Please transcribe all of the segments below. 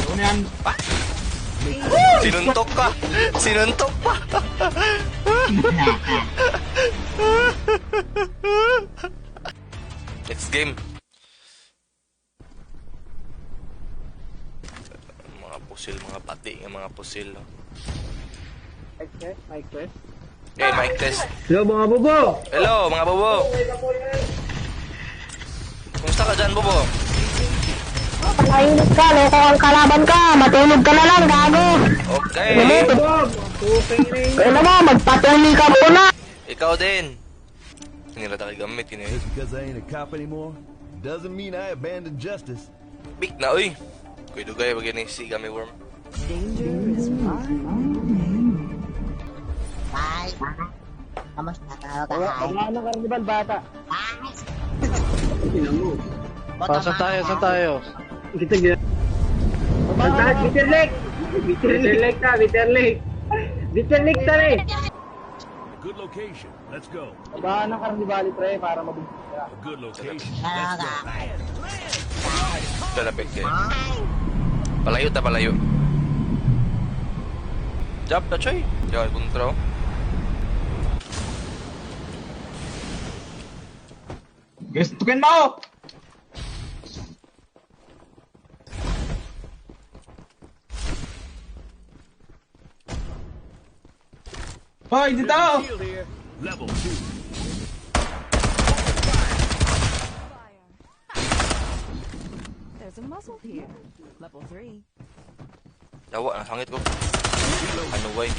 Ano yan? Sinuntok ka! Sinuntok pa! Next game. Mga pusil, mga pati, nga mga pusil. No? Mic test, mic test. Okay, mic test. Hello mga bobo! Hello, mga bobo! Kumusta ka dyan, bobo? Palainit ka, loko ang kalaban ka, matulog ka na lang, gago. Okay! Bob! Putang ina yun. Kaya mo, magpatuli ka muna. Ikaw din! Hindi na tayo gamit, yun eh. Just because I ain't a cop anymore doesn't mean I abandoned justice. Big na, uy! Kuy dugay, wag yan si Gummy Worm. Danger is my domain. Bye. Kamusta ka? Wala na karnival bata. Bye. Tingnan mo. Saan tayo? Saan tayo? Kita gina. Bata, Bitter Lake! Bitter Lake ta, Bitter Lake! Bitter Lake ta eh! Good location. Let's go. Bahan ng karnivali pre, para mabigyan ka. Good location. Let's go. Talapit kayo. Palayo ta, palayo. Jump na, choy. Yan, kontra, oh. Guys, tukin mo! Hoy, dito! Shield here. Level 2. There's a muzzle here. Level 3. Yawa, nasangit ko. Ano, way?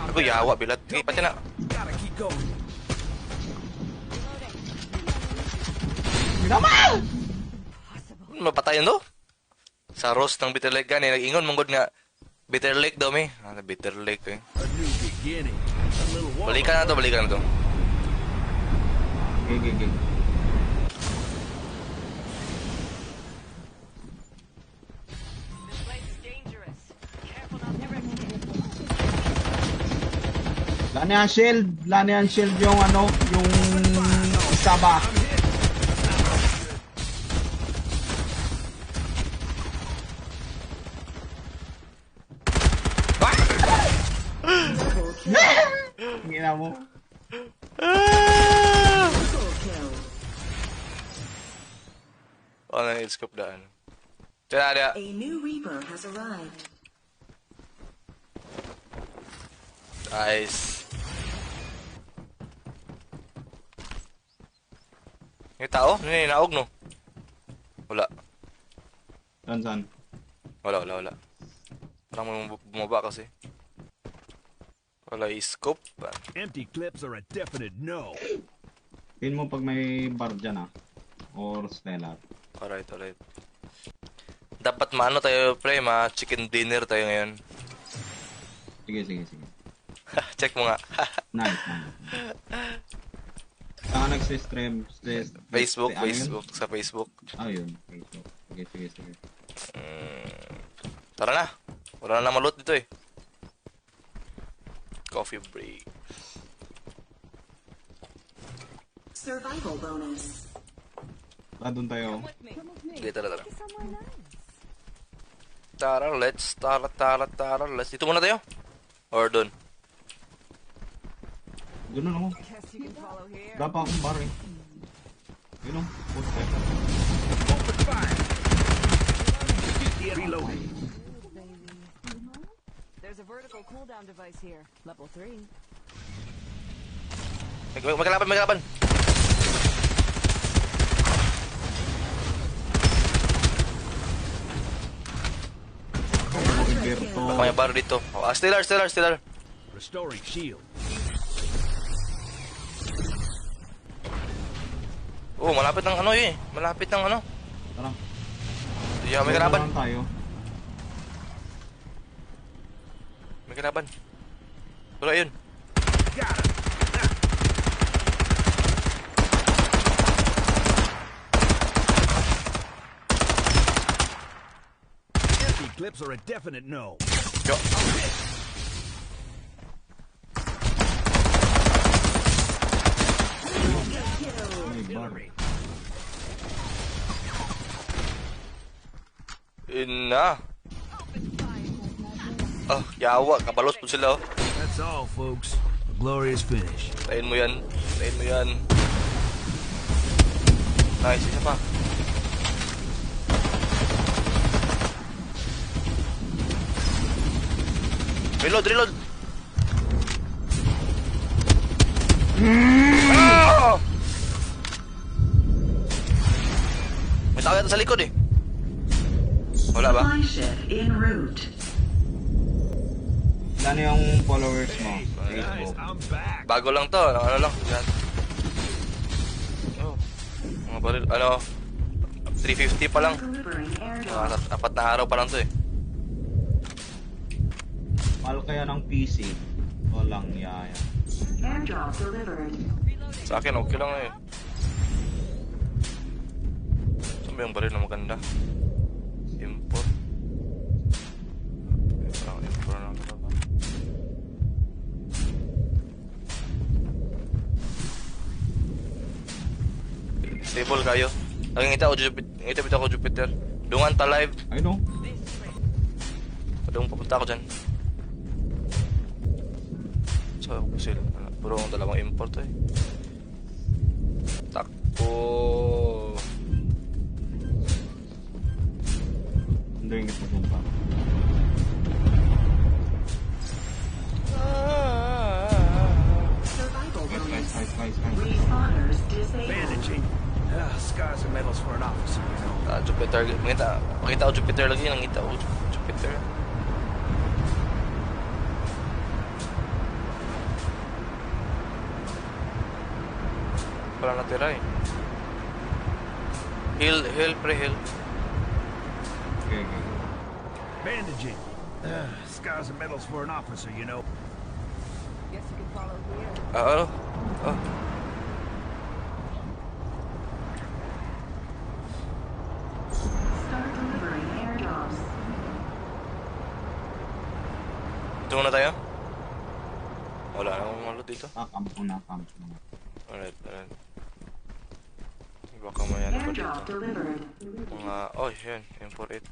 Ako, yawa, bilat. Sige, pati na. Gotta keep going. Naman! Mapatayan do. Sa roast ng Bitter Lake gani, nag-ingon manggod nga Bitter Lake daw mi. Ah, Bitter Lake eh. A new beginning. A little warm. Balikan na to, balikan na to. Okay, okay, okay. This place is dangerous. Careful not to get Wala na yung shield. Wala na yung shield yung ano, yung isa ba? Ngina mo. Oh, na scope daan. Tira, tira. A new Reaper has arrived. Nice. May tao? Ano yun? Naog, no? Wala. Saan, saan? Wala, wala, wala. Parang may bumaba kasi. Wala scope. Empty clips are a definite no. Pin mo pag may bar dyan ah. Or stellar. Alright, alright. Dapat maano tayo, pre, ma chicken dinner tayo ngayon. Sige, sige, sige. Check mo nga. Nice, nice. Saan ka nagsistream? Facebook, ano yun? Facebook, sa Facebook. Ah, yun. Facebook. Sige, sige, sige. Tara na. Wala na malot dito eh. Coffee break. Survival bonus. Tara, doon tayo. Sige, tara, tara. Tara, let's, tara, tara, tara, let's. Dito muna tayo? Or doon? Ganun ako. Guess you can follow here. Wala pa akong bar eh. Yun o. Puta. Open fire. Reloading. There's a vertical cooldown device here. Level 3. May kalaban, may kalaban. Roberto. Baka may bar dito. Oh, ah, stellar, stellar, stellar. Restoring shield. Oh, malapit ng ano eh. Malapit ng ano. Tara. Yeah, may kalaban. Doon tayo. May kalaban. Wala yun. Got him. Empty clips are a definite no. Yo. Yun na. Oh, yawa. Kabalos po sila, oh. That's all, folks. A glorious finish. Tayin mo yan. Tayin mo yan. Nice, isa pa. Reload, reload! Ah! May tao yata sa likod eh. Wala ba? Supply ship en route. Ilan yung followers mo? Facebook. I'm back. Bago lang to. Ano, ano lang. Yan. Oh. Mga baril. Ano? 350 pa lang. Delivering Mga airdrop. 4 na araw pa lang to eh. Mahal kaya ng PC. Walang yaya. Airdrop delivered. Sa akin, okay lang eh. Saan ba yung baril na maganda? Import. Eh, parang import na lang talaga. Stable kayo. Nangingita ko Jupiter, ngita ako Jupiter. Dungan ta live. Ayun oh. Padung papunta ako dyan. So, ako sila. Puro ang dalawang import eh. Takbo. Hindi yung ito pa. Survival Guys, guys, bonus. guys, guys, guys. Respawners disabled. Bandaging. Ah, scars and medals for an officer, you know. Ah, Jupiter. Makita ko Jupiter lagi. Nangita ko Jupiter. Wala natira eh. Heal, heal, pre, heal. Okay. Bandaging. Ah, scars and medals for an officer. Guess you can follow here. Ah, ano? Ah. Start delivering airdrops. Dito muna tayo? Wala na akong malo dito. Ah, camp muna, camp muna. Alright. Baka may ano pa Airdrop dito. delivered. Mga, oh, yun. M48.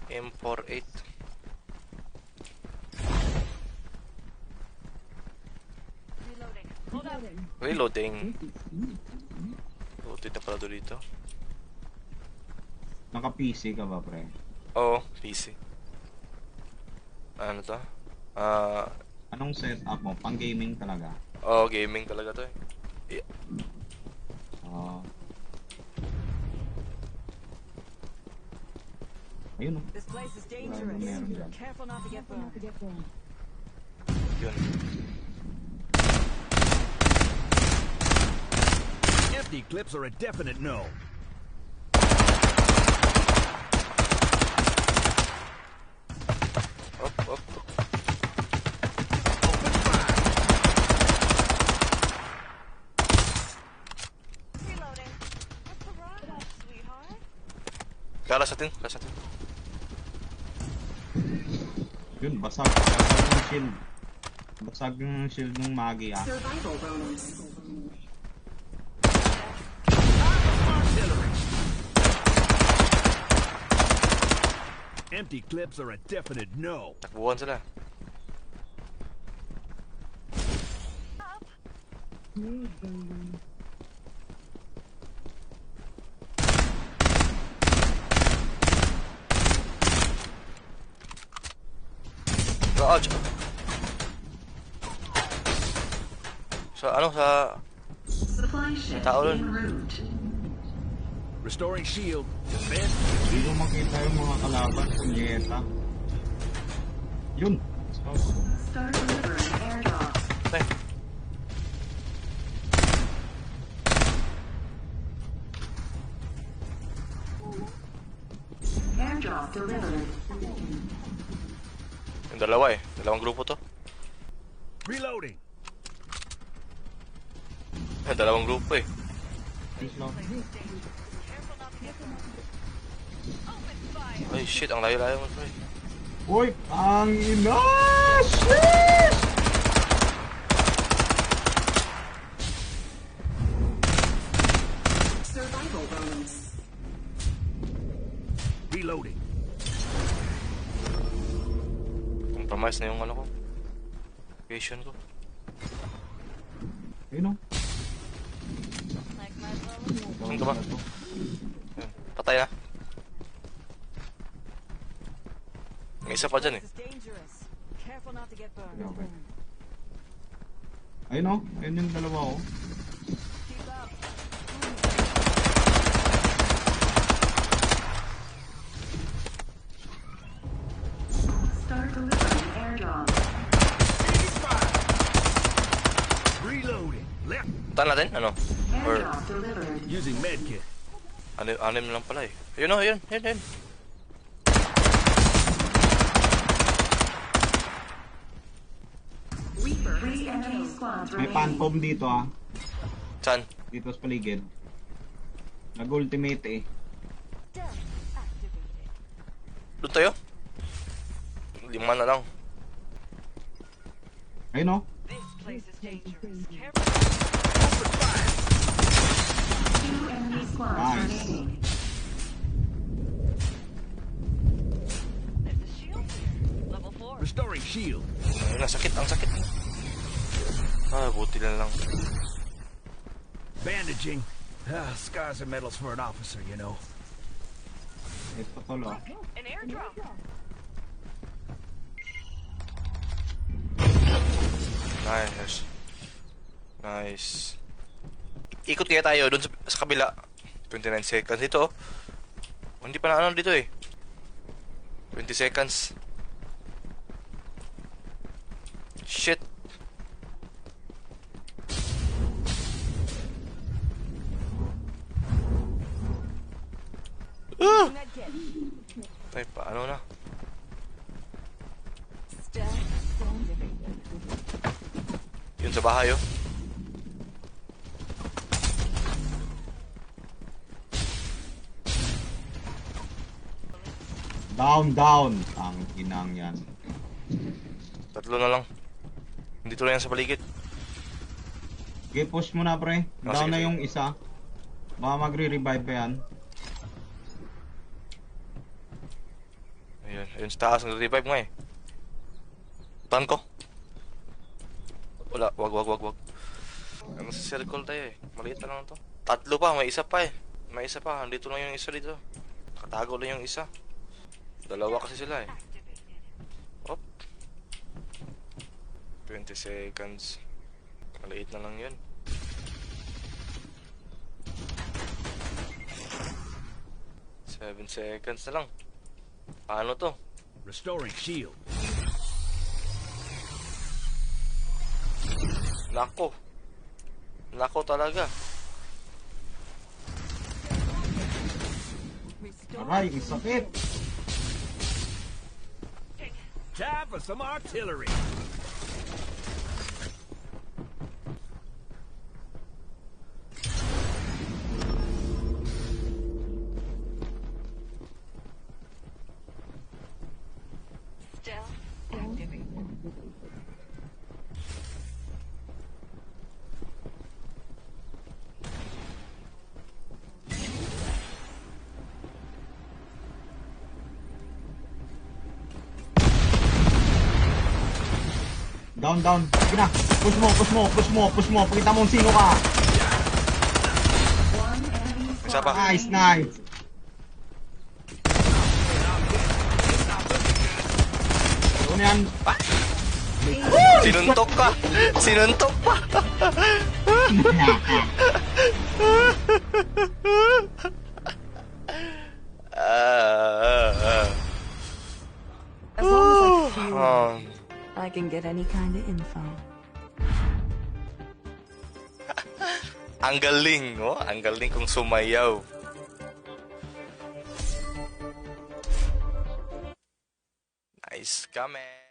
M48. Reloading. Hold up. Reloading. Loaded na pala dito. Naka-PC ka ba, pre? Oo, PC. Ano to? Ah, Anong setup mo? Pang gaming talaga? oh, gaming talaga to eh. Yeah. Oo. Ayun oh. This place is Wala naman meron dyan. Careful not to get burned. Yun. Empty clips are a definite no. Up, up. Open fire. Reloading. What's the rush, sweetheart? Kala sa atin, kala sa atin. Yun, basag. Basag yung shield. Basag yung shield ng Magi ah. Survival bonus. Artillery. Empty clips are a definite no. Takbuhan sila. Ouch. Sa ano sa Supply ship Tao dun. en route. Restoring shield. Defend. Hindi ko makita yung mga kalaban. Punyeta. Yun. So, Start delivering airdrops. Ay. Airdrop delivered. Yung dalawa eh. Dalawang grupo to. Reloading. Dalawang grupo eh. slow. Ay shit, ang layo-layo mo pre. Uy! Ang ina! Shit! Reloading. Compromise na yung ano ko. Location ko. Ayun oh. Like my bullet. Saan ka ba? Ayun, patay na. May isa pa dyan eh. This is dangerous. Careful not to get burned. Okay. Ayun oh. Ayun yung dalawa oh. Keep up. Start delivering airdrop. Reloading. Left. Puntaan natin? Ano? Or Airdrop delivered. Using medkit. ano, anim lang pala eh. Ayun oh, ayun, ayun, ayun. Reaper. Three enemy squads May remaining. phantom dito ah. Saan? Dito sa paligid. Nag-ultimate eh. Stealth activated. Doon tayo? 5 na lang. Ayun oh. This place is dangerous. Careful. Two enemy squads Nice. remaining. There's a shield here. Level 4. Restoring shield. Ayun, ang sakit, ang sakit. Ah, buti na lang. Bandaging. Ah, scars are medals for an officer. Ito tol oh. An airdrop. Nice. Nice. Ikot kaya tayo doon sa kabila. 29 seconds dito. Oh. Hindi pa na ano dito eh. 20 seconds. Shit. Ah! Medkit. Tay, paano na? Stealth activated. Yun sa bahay oh. Down, down. Ang inang yan. 3 na lang. Dito lang yan sa paligid. Okay, push mo na pre. Ah, Down sige, na sige. yung isa. Baka magre-revive pa yan. Ayun, ayun sa taas, nag-revive nga eh. Tan ko. Wala, wag, wag, wag, wag. Ano sa circle tayo eh. Maliit na lang to. 3 pa, may isa pa eh. May isa pa, andito lang yung isa dito. Nakatago lang yung isa. 2 kasi sila eh. Activated. Op. 20 seconds. Maliit na lang yun. 7 seconds na lang. Paano to? Restoring shield. Nako. Nako talaga. Aray, ang sakit. Time for some artillery. Stealth activated. Down, down. Sige na. Push mo, push mo, push mo, push mo. Pakita mo kung sino ka. One enemy Isa squad pa. Nice, nice. Ano yan? Sinuntok ka! Sinuntok pa! Ah, As long as I feel I can get any kind of info. Ang galing, oh. Ang galing kong sumayaw. Nice comment.